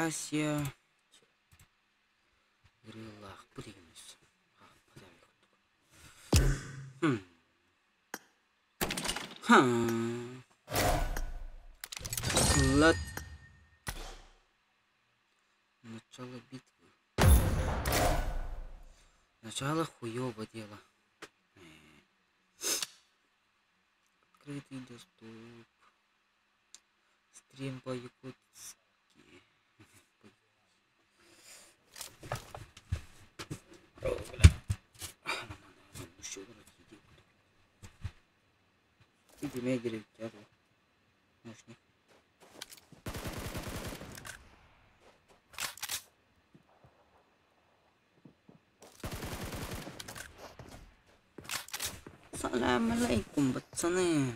Ася ырыалаахпыт игинэс Начало битвы. Начало хуёво дело. Открытый доступ. Стрим по-якутски. Салам алейкум, пацаны.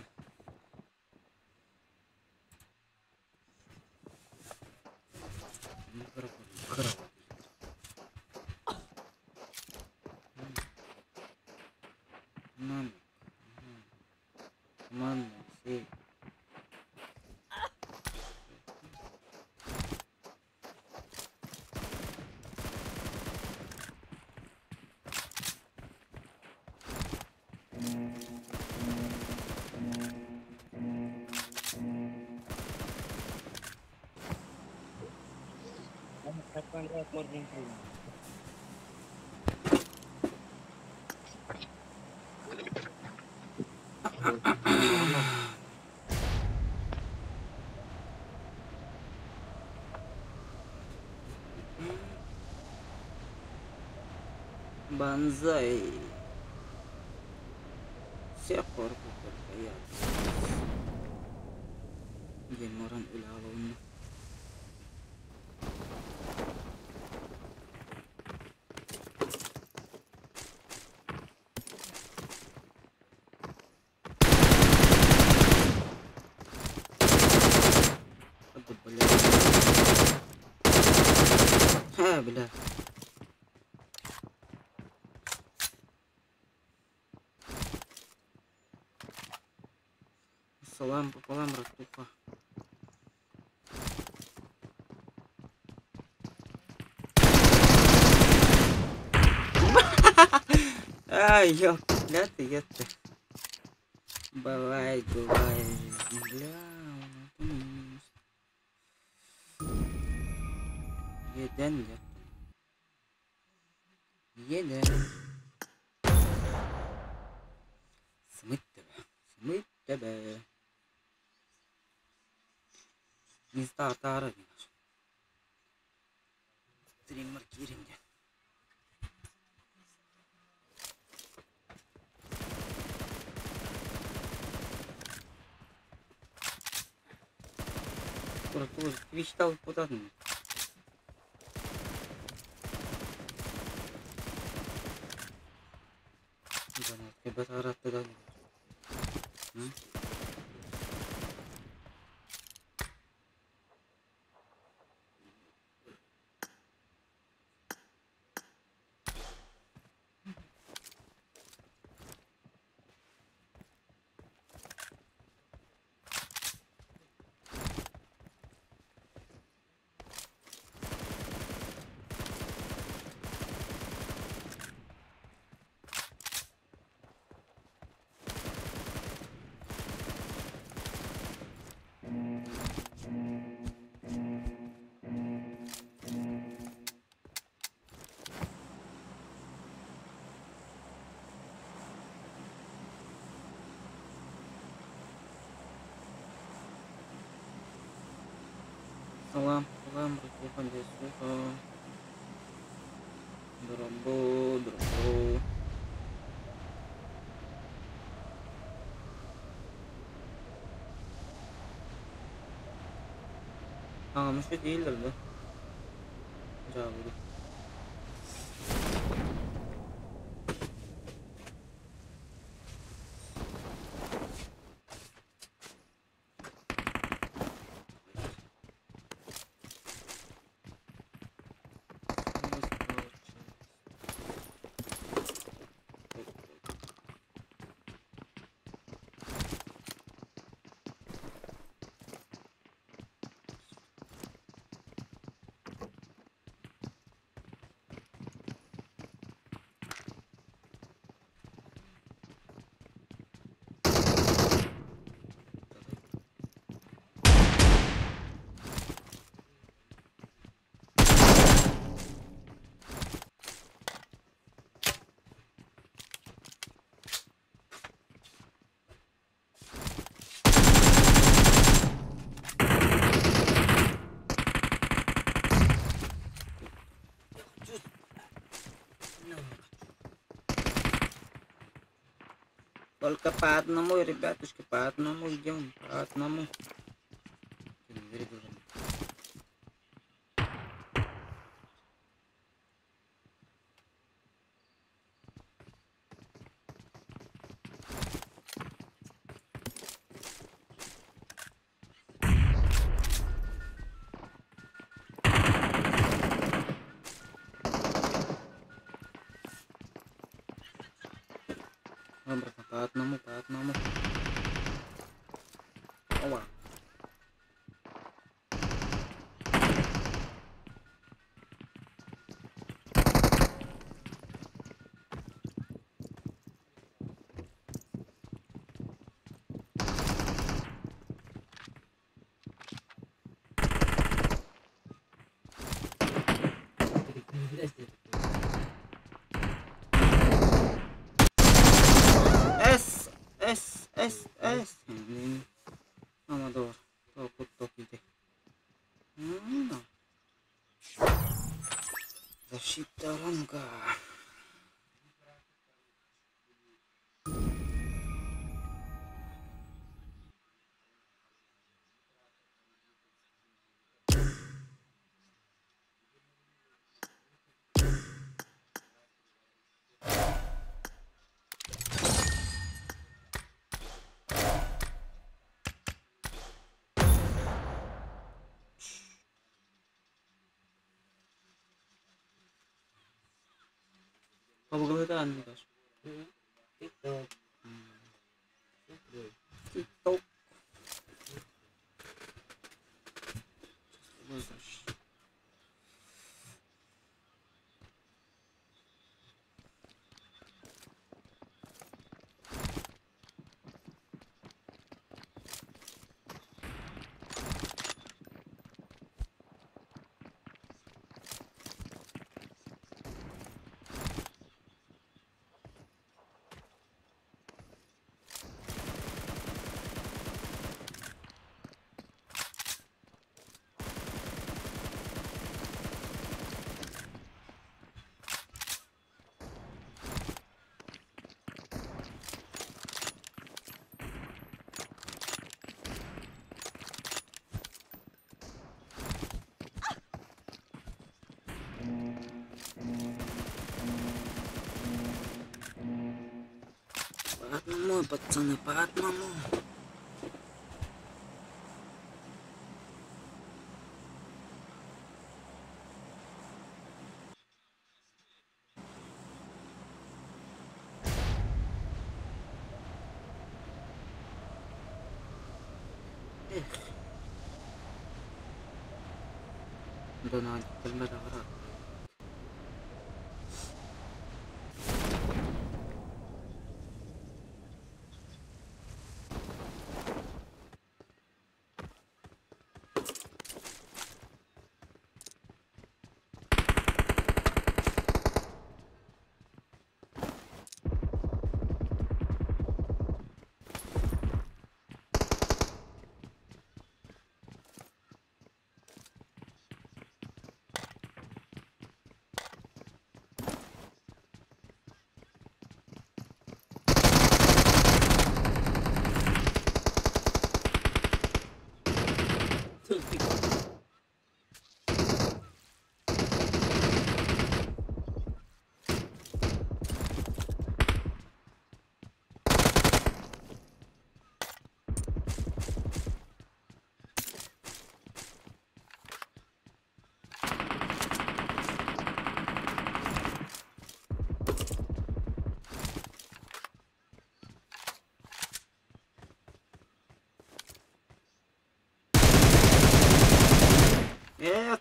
Банзай. Всех диэн морон үлэ аҕалынна. Ха, бля. Салам пополам, братуха. Ай, ёлки, бля ты, епты. Бывает, бывает в жизни, бля. Еден, епты. Еден. Смыть тебя, смыть тебя. Инста атаара Стриммер киирин диэн. Твич куда? Салам, салам, братуха, суха. Драмбо, драмбо. Aa, değildir de. Cevabı. Только по одному, ребятушки, по одному идем, по одному. Обратно, по одному, по одному. Опа. S S S S. Amador. Tocco No. Защита ранга. Pabagamitan mo kasi. TikTok. Siyempre. TikTok. По одному, пацаны, по одному. Эх. Да на,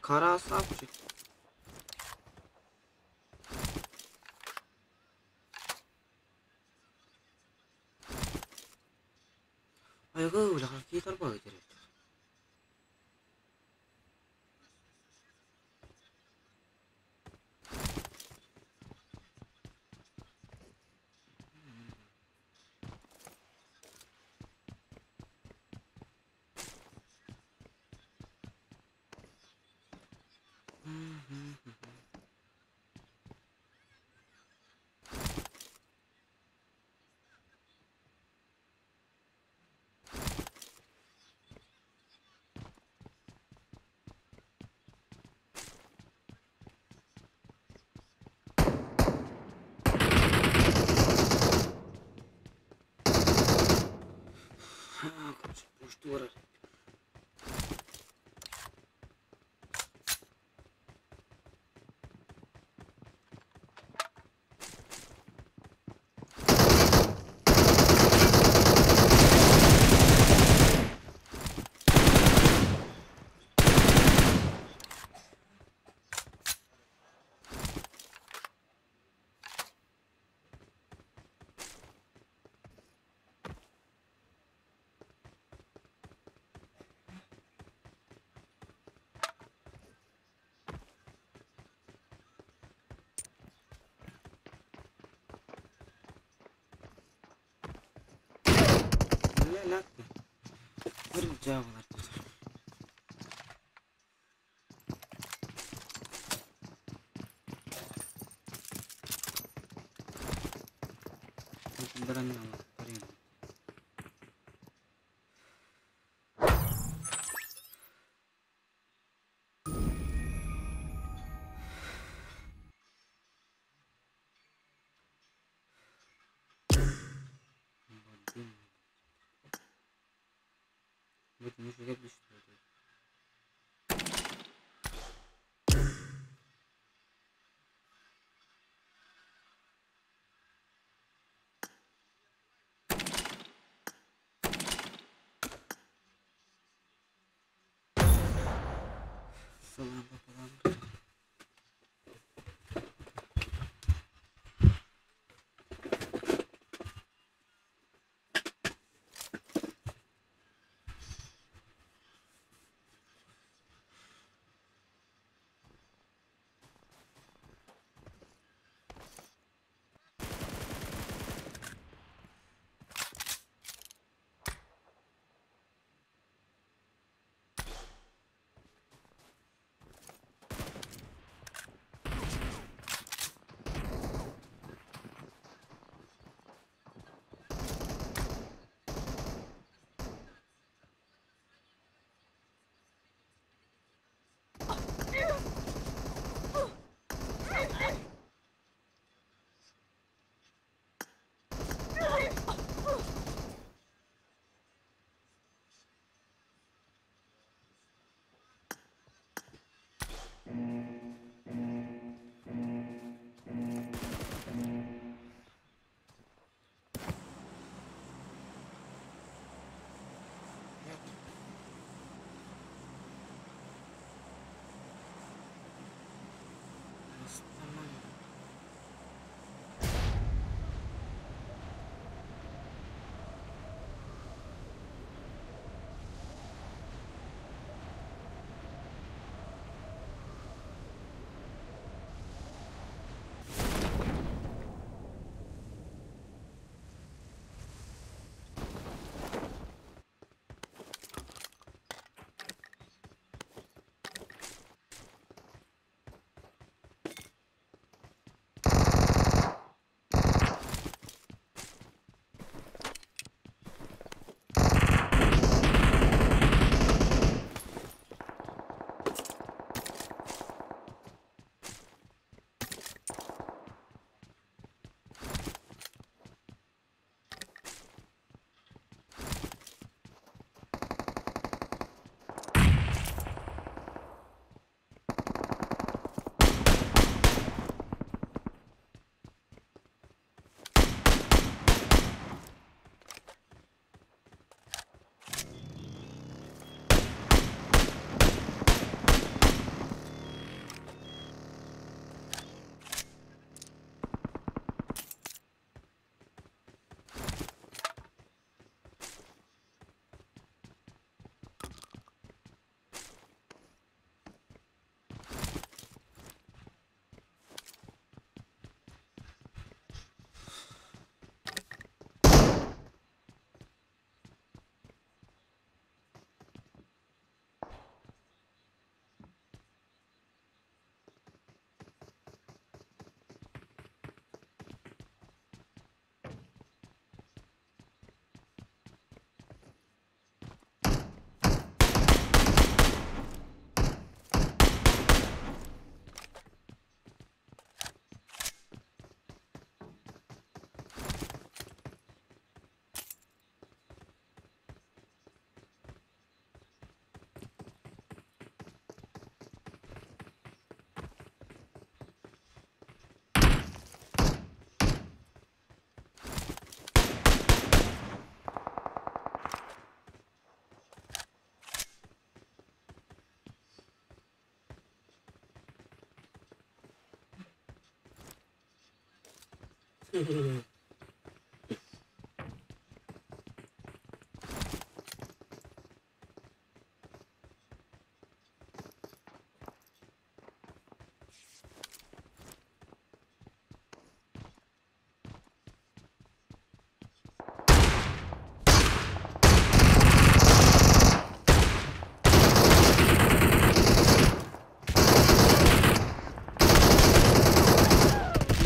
Красавчик. Айгы улахан киитар баа директор. Дьаабылар тут.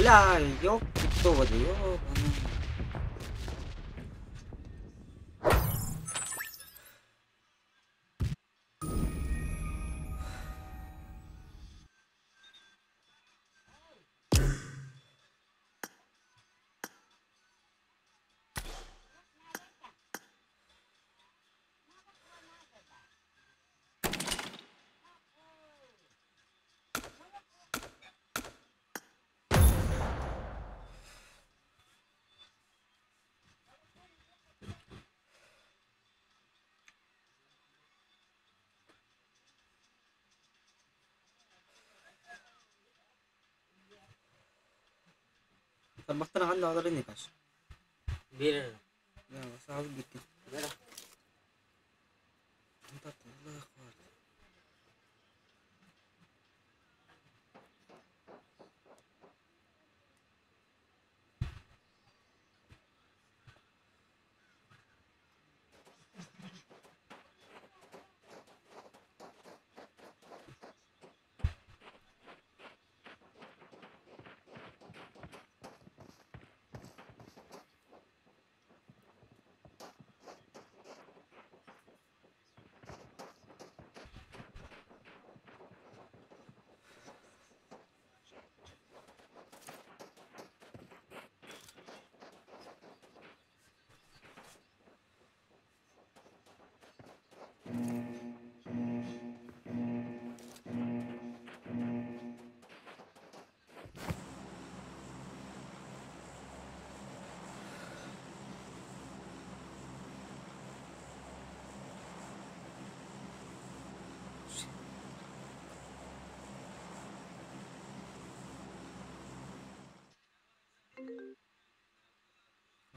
Бля, ёпки проводы, ёбаный. Тарбахтан аҕан даҕаларын Никаш. Биир Саҕалык бииргин. Бера.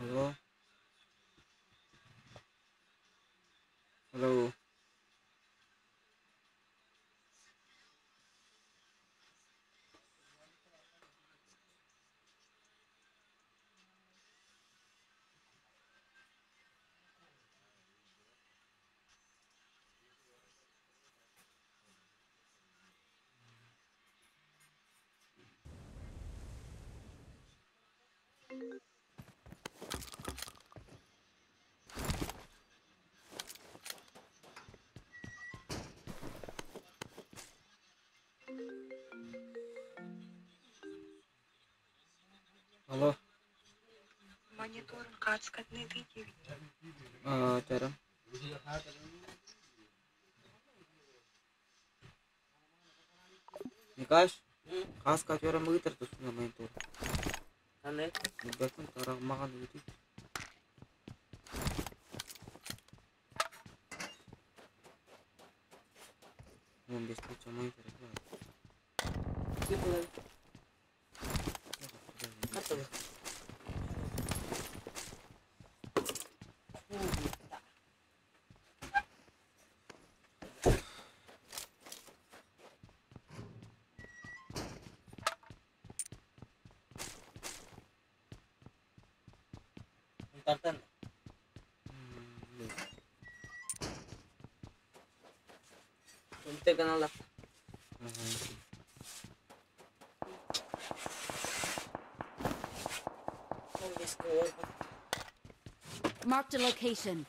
Алло. Алло. Алло. Мониторун хаартыскатын ыытыы диэбит. Чара. Никаш, хас катера мыытар тусуна монитор. Аны Билбэппин тарах маҕан ыытый. 15 тысяча монитор. Хатылы. Тартан. Унта канала. Marked a location.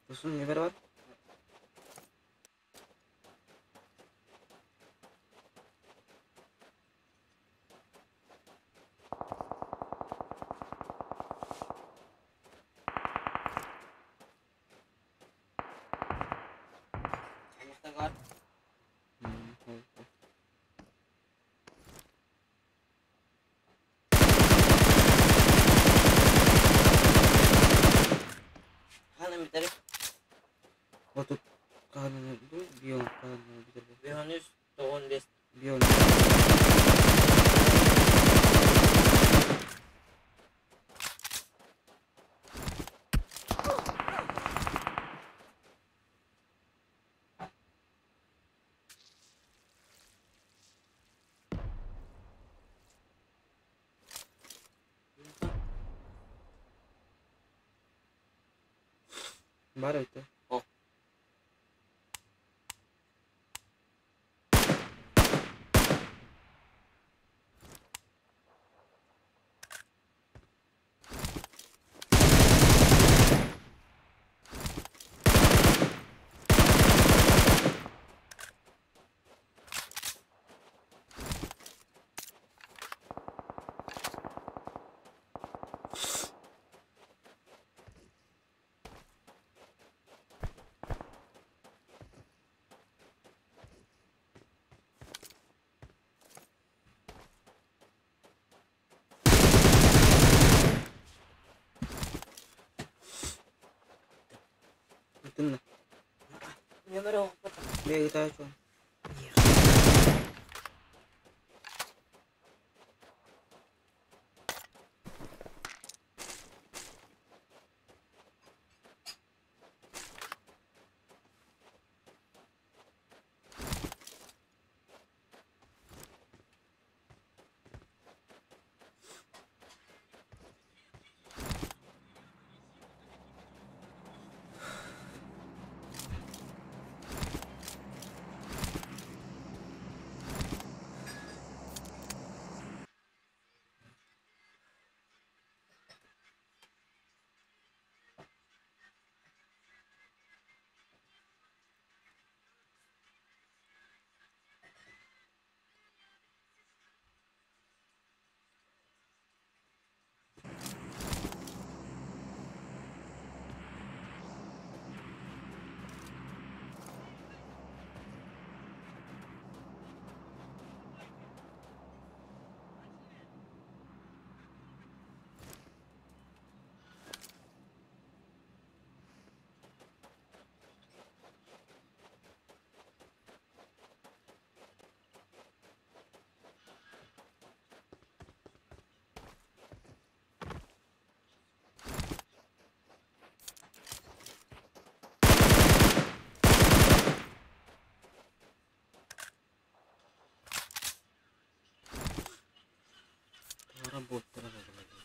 Тусун не бар? Аңықтағар. Хана метер. Отут кананы бион кананы битер. Бионүс 95. Бион. Баар эбит дуо? Суох. Ытынна. Нүөмэр оҕоппот. Бэйэ ытааччы. Туора буоттара буолла.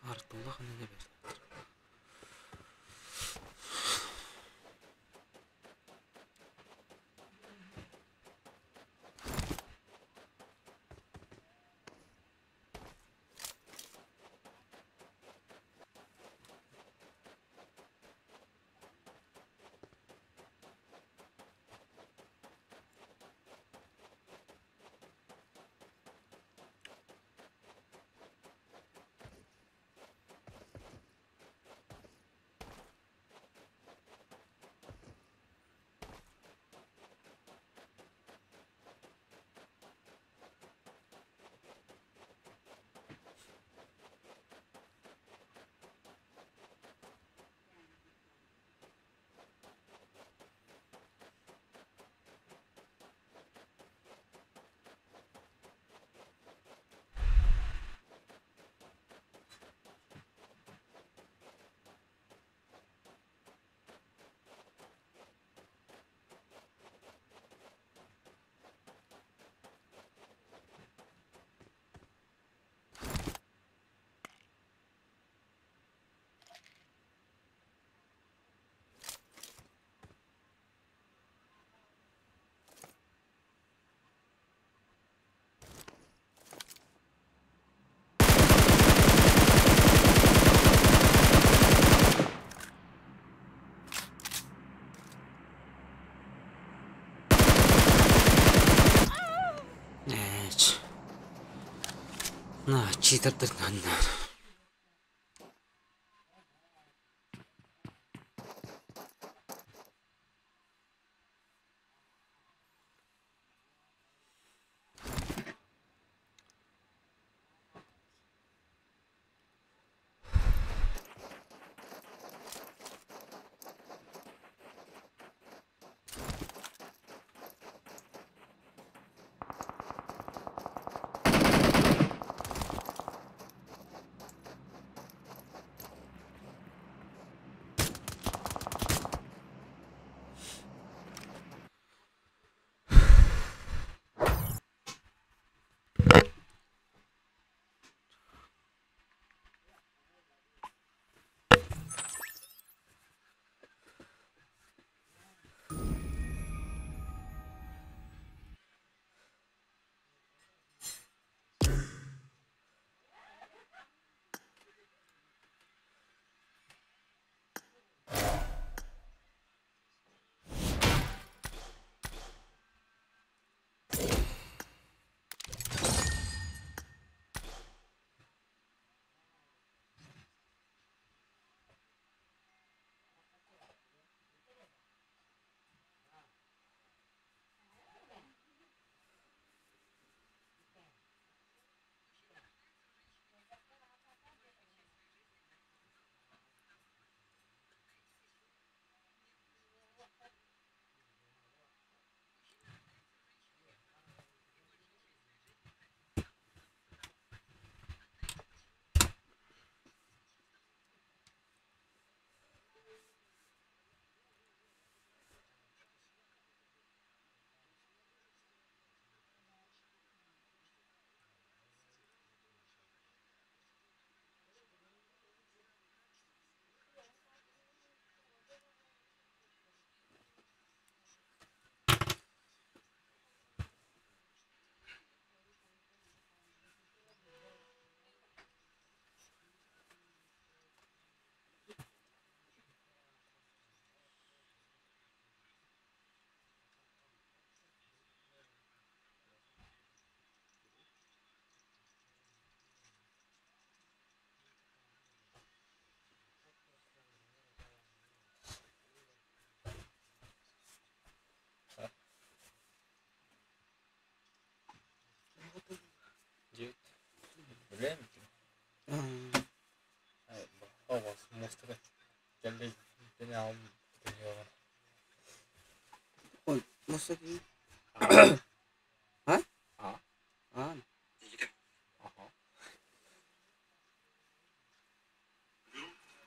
Карталах не бер. На, читердэр нанна.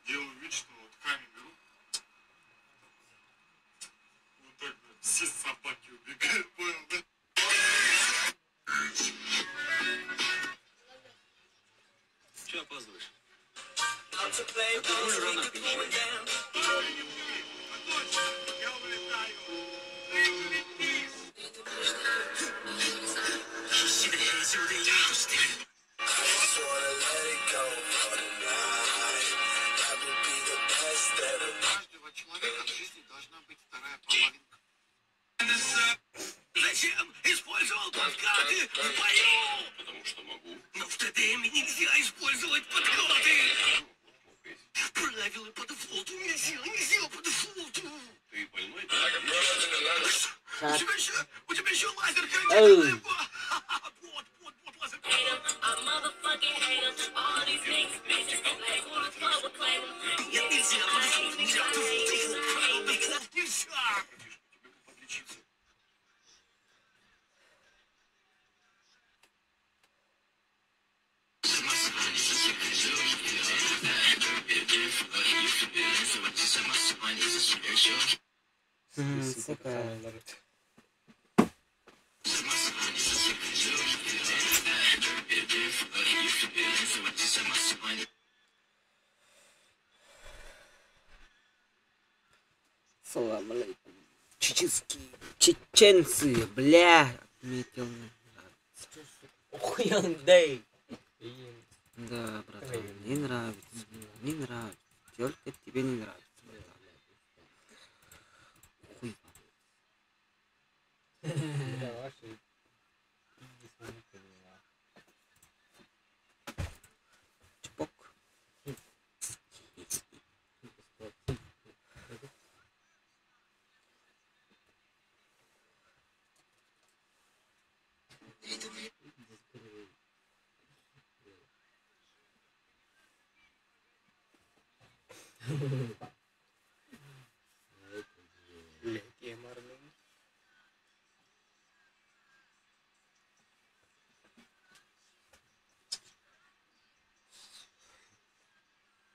Делаю вид, что вот камень беру. Вот так, блядь, все собаки убегают, понял, да? Че опаздываешь? Да ты будешь рано приезжать. Я улетаю. Ты улетишь. У каждого человека в жизни должна быть вторая половинка. Зачем использовал подкаты в бою? Потому что могу. Но в ТДМ нельзя использовать подкаты. Правила по дефолту нельзя, нельзя по дефолту. Ты больной? У тебя еще, у тебя еще лазер Эй. Вот, вот, вот лазер. Нет, нельзя по дефолту, нельзя по дефолту, правила дефолт нельзя. Братишка, тебе бы подлечиться. Сука. Салам алейкум. Чеченские. Чеченцы, бля. Отметил. Не нравится. Охуян дэй. Да, братан, не нравится. Не нравится. Только тебе не нравится, братан. Хуй. Бля, ваши пизди свою, блин. Үлэһитиэ марным.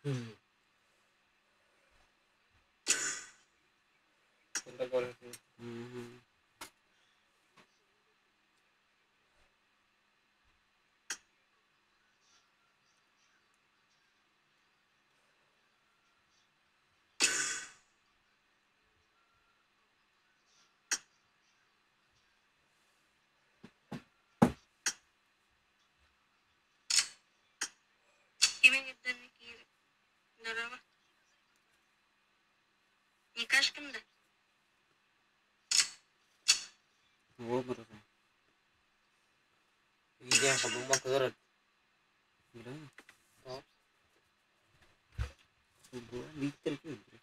Мгм. Здорово. Никашкин, да? Во, братан. Видео холбома кыгырыр. Бля. Да. Футбол. Виктор ким, братан?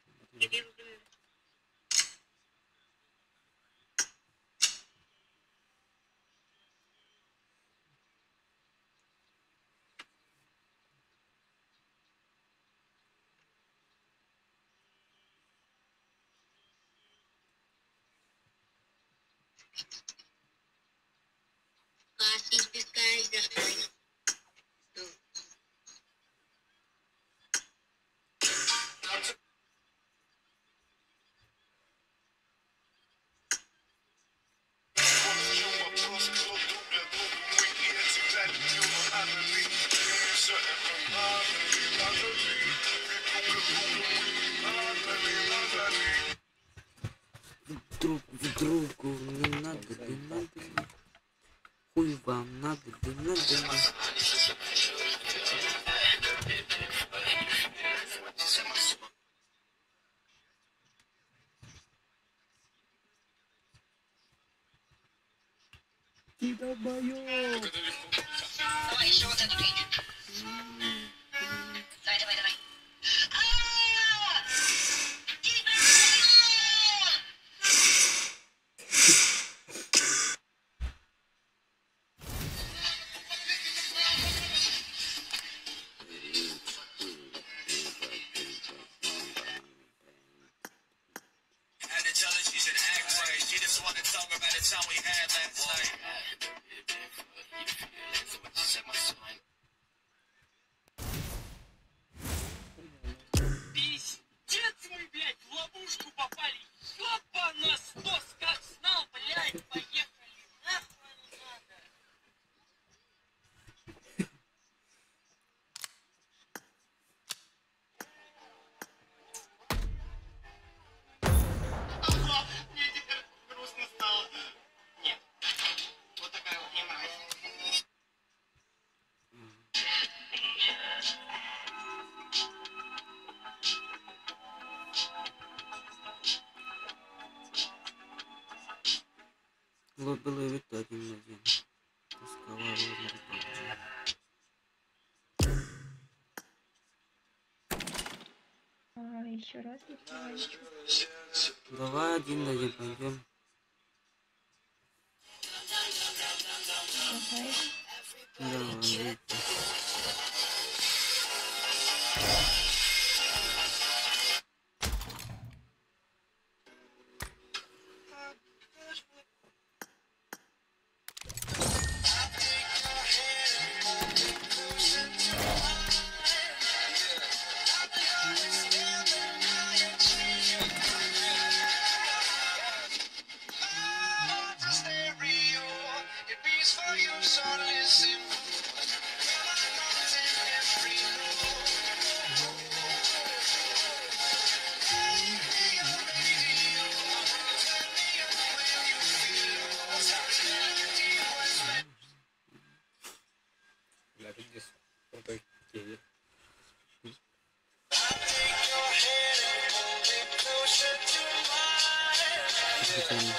Вот в чем вопрос, кто друг для друга мы. Я тебя любил, но надо ли? Мне все это надо ли, надо ли? Ведь друг для друга мы. Надо ли, надо ли? Друг в другу не надо, не надо. Хуй вам надо, не надо. Ты долбоёб! Давай еще вот эту песню. Давай, давай, давай. А! Ты долбоёб! Had to tell her she should act right. She just wanna talk about the time we had last night. Пиздец мы, блядь, в ловушку попали. Ёба на сто, как знал, блядь, поехали. Нахуй оно надо. Мне теперь грустно стало. Нет. Вот такая вот не мразь. Было ведь один на один. Тосковал на А, еще раз не понимаю ничего. Давай один на один пойдем. Давай. Давай. It beats for you, so listen. Бля, ты здесь крутой кевер. Специально.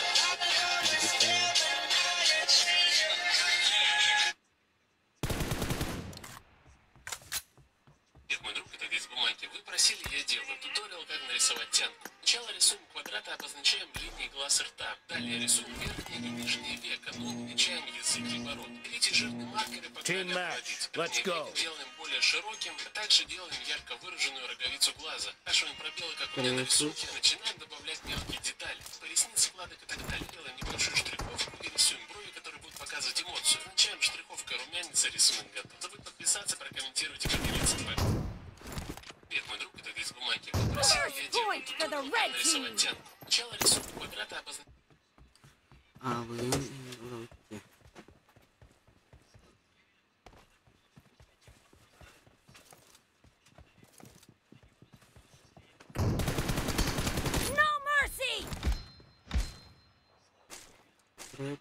Привет, мой друг, это из бумаги. Вы просили, я делаю. Туториал, как нарисовать тянку. Сначала рисуем квадраты, обозначаем линии глаз и рта. Далее рисуем верхнее и нижнее веко, но намечаем язык и рот. Берите жирный маркер и Team погнали match. обводить. Let's Верхнее go. веко делаем более широким, а также делаем ярко выраженную роговицу глаза. Крашиваем пробелы, как у меня на Конечно. рисунке, начинаем добавлять мелкие детали. По реснице, складок и так далее. Делаем небольшую штриховку и рисуем брови, которые будут показывать эмоцию. Начинаем штриховка румянца, рисунок готов. Забудь подписаться, прокомментировать и поделиться. Привет, мой друг, это из бумаги. Попросил я First делаю point for the туториал, как red нарисовать team. тянку. Сначала рисуем квадраты, обозначаем А, вы не No mercy!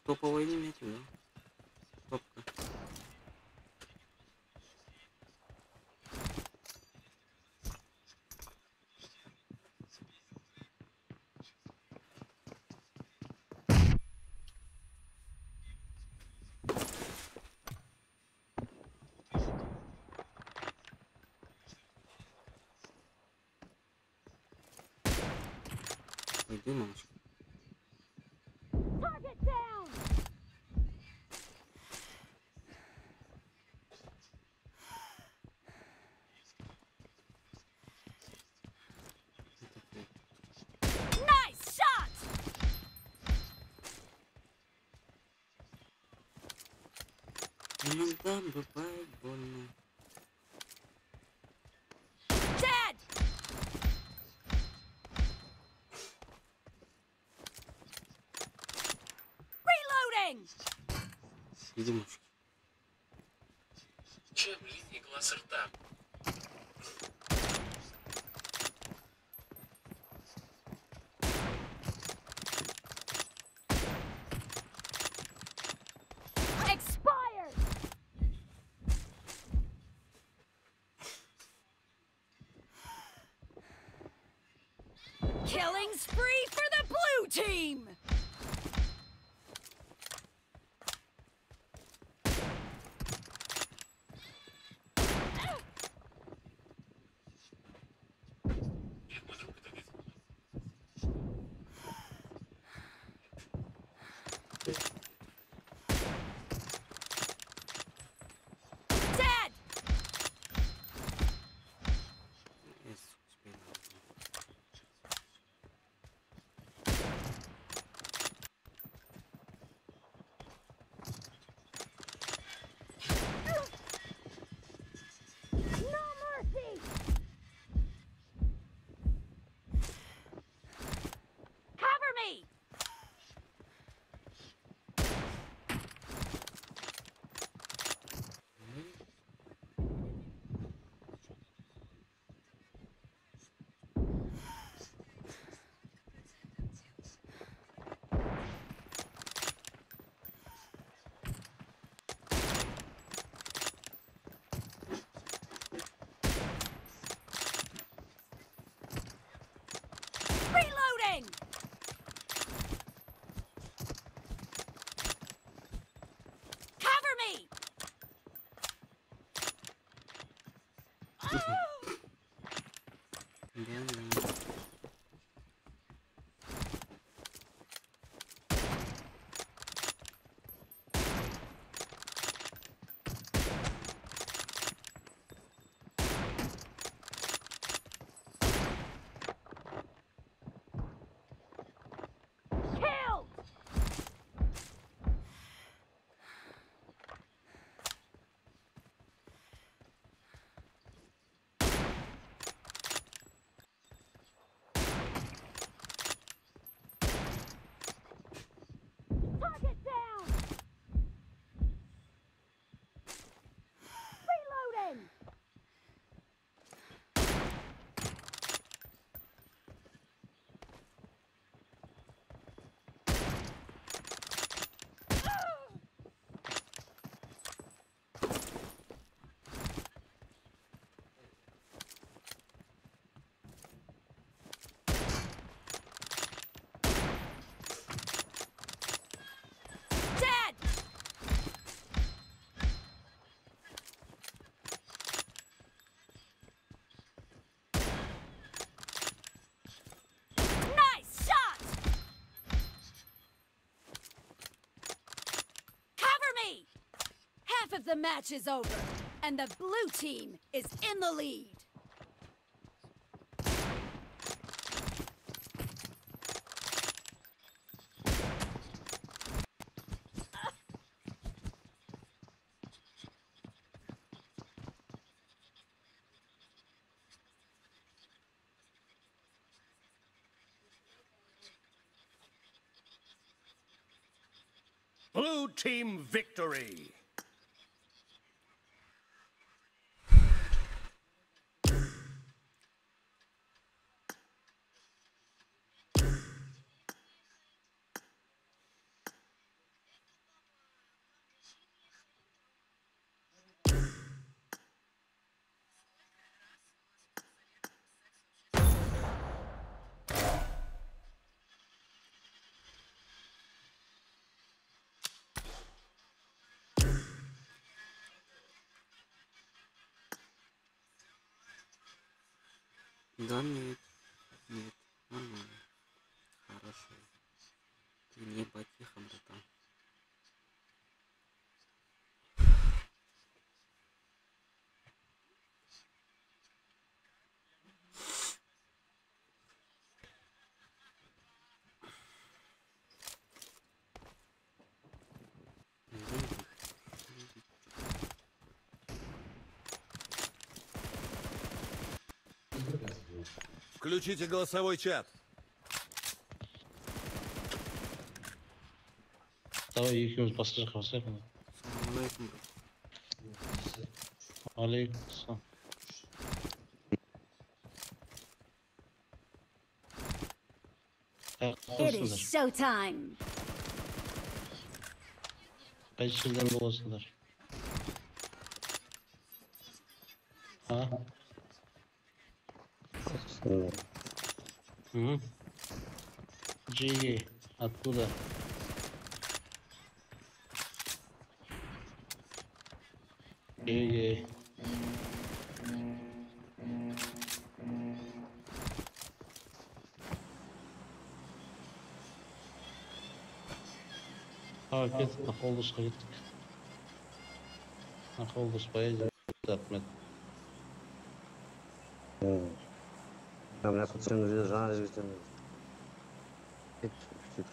Топовый не имеете, да? Топка. Пойди, мамочка. Target down! Это ты. Nice shot! Иногда бывает больно. Dead! Reloading! Иди, мамочка. линии глаз и рта. Expired! Killing spree for the blue team! Привет, мой друг, это из Dead! Я, сука, успею, ладно. No mercy! Cover me! Reloading! Cover me! Да, да. Killed! Half of the match is over, and the blue team is in the lead. Blue team victory! Да нет, нет, нормально. Хорошо. Ты не потиха, братан. Включите голосовой чат. Давай екеуміз басқа жаққа басайық онда. Ассалаумағалейкум. Алейкум ассалам. It is showtime. Қайсы жерден боласыңдар? А? Угу. Джиги, откуда? Джиги. А, кеттік, на Холдусқа кеттік. На Холдус поедем, отмет. Мына күтсеңіз жаңа жігіттен сөйтіп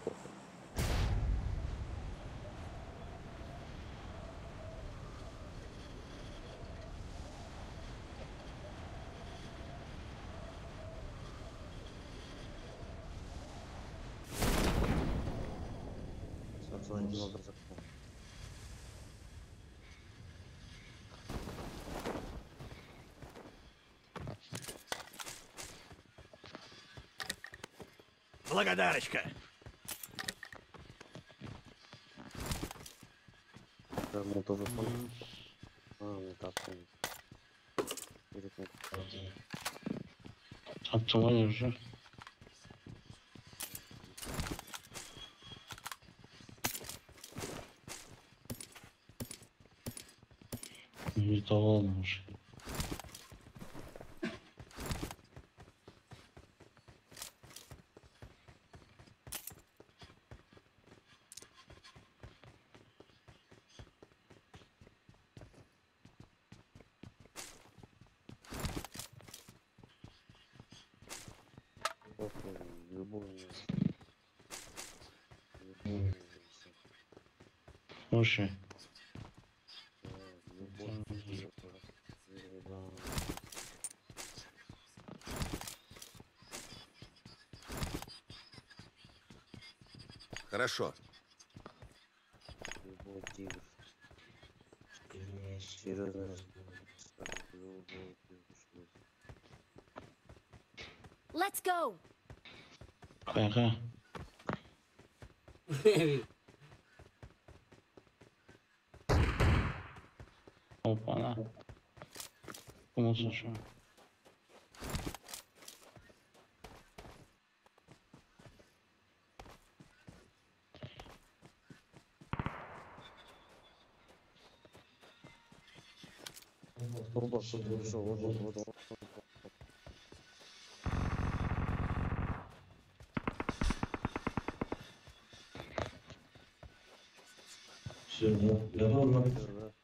содан демалдырсақ. Благодарочка. Да, молотов понял. А, молотов понял. Таптың ғой уже. Не алдым уже. Слушай. Хорошо. Let's go. Қаяққа? Опа-на. Кім болса шу.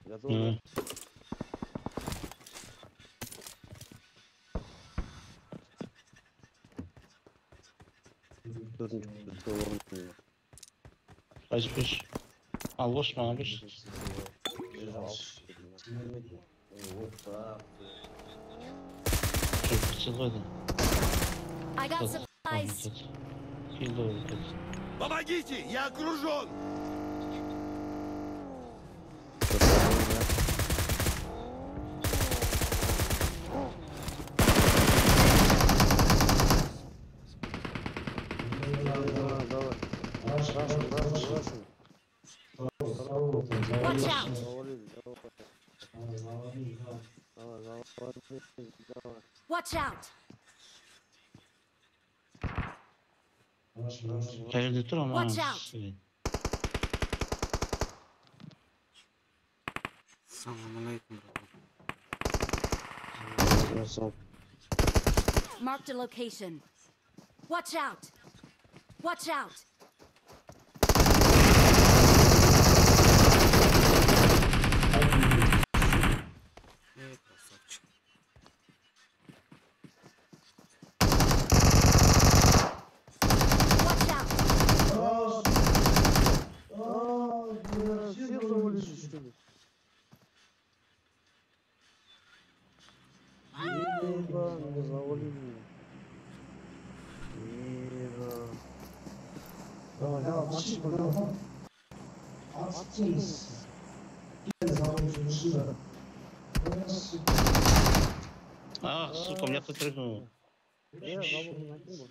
Готов? Да. Қайсы? Ал бош маған берші. Жоқ, пиццет қайда? I got supplies. Келді ғой. Помогите! Я окружен! Давай. Рашим, рашим, рашим. Watch out! Давай, завалили, давай. Watch out! Қай жерде тұр ана? Watch out. Салам алейкум, братан. Marked a location. Watch out! Watch out! Эй, красавчик. Watch out! Всех завалили, что ли? Еба, меня завалили. Еба. Давай, давай, машина, давай. Отстись. А, сука, меня кто прыгнул. Я забыл, накинул.